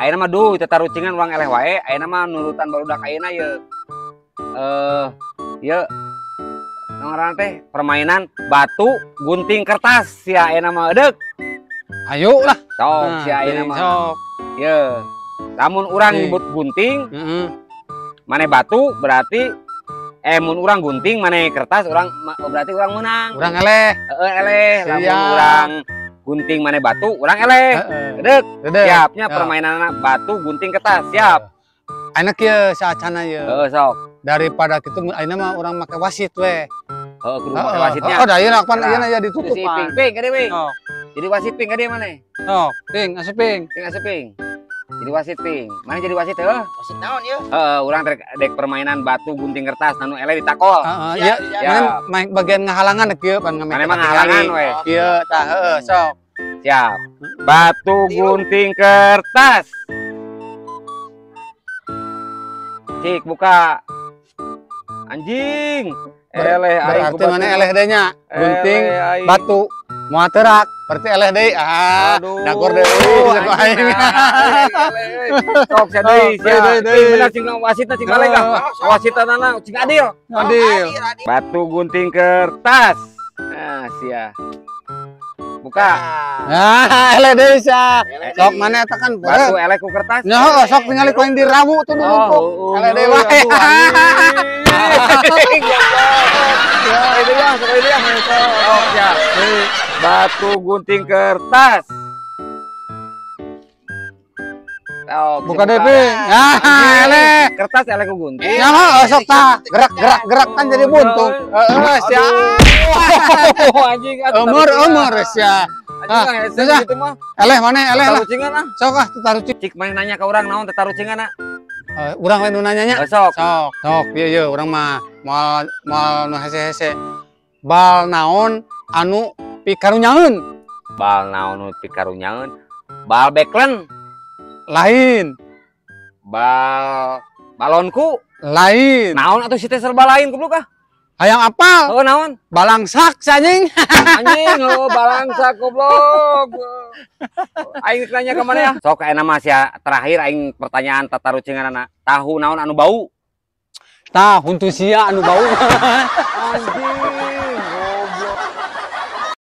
Ayeuna mah duh tatarucingan urang eleh wae, ayeuna mah nurutan barudak ayeuna ye. Ye ngaranna teh permainan batu gunting kertas sia ayeuna mah edeuk. Ayo lah. Sok sia ayeuna mah. Sok. Ye. Lamun urang nyebut gunting, maneh batu berarti mun urang gunting maneh kertas urang berarti urang menang. Urang eleh. Heeh eleh. Lamun urang gunting maneh batu, urang eleh. Dedek. Siapnya permainanna batu gunting kertas, siap. Ayeuna kieu saacana ye. Heeh, sok. Daripada kitu ayeuna mah urang make wasit we. Heeh, kudu make wasitnya. Oh, da ieu pan ayeuna ya ditutupan. Si Ping, ping ka dieu we. Jadi wasit ping ka dieu maneh. Sok, ping asup ping. Ping asup ping. Jadi wasit ping. Maneh jadi wasit heuh? Wasit naon ieu? Heeh, urang dek permainan batu gunting kertas anu eleh ditakol. Heeh, ieu maneh bagian ngahalangan kieu pan maneh mah ngahalangan we. Kieu tah heuh sok. Siap. Batu gunting kertas. Cik buka. Anjing. Eleh aing berarti mana eleh deui nya? Gunting batu moal teurak berarti eleh deui. Ah, dagor deui ku aing. Sok sia deui sia. Bener cing wasitna cing balik ah. Wasitna cing adil. Adil. Batu gunting kertas. Nah, sia. Buka. Nah, eleh deui sia. Sok mana eta kan batu eleh ku kertas. Nya heuh sok tingali ku aing dirawu tuh numpuk. Eleh deui wae. Batu gunting kertas. Buka deui ping. Ah, eleh. Kertas eleh ku gunting. Nya heuh sok tah. Gerak gerak gerak kan jadi buntung. Heeh sia. Anjing umur sia. Anjing hese gitu mah. Eleh maneh eleh lah. Tatarucingan ah. Sok ah tatarucing. Cik maneh nanya ka urang naon tatarucingan ah. Urang lain nu nanya nya. Sok. Sok, sok ieu ieu urang mah moal moal nu hese-hese. Bal naon anu pikarunyaeun? Bal naon nu pikarunyaeun? Bal beklen. Lain. Bal balonku. Lain. Naon atuh si teh serba lain goblok ah. Hayang apal? Oh, naon? Balangsak anjing. Anjing, oh balangsak goblok. Aing nanya ka mana ya? Sok ayeuna mah sia terakhir aing pertanyaan tatarucinganana. Tahu naon anu bau? Tah huntu sia anu bau. Anjing.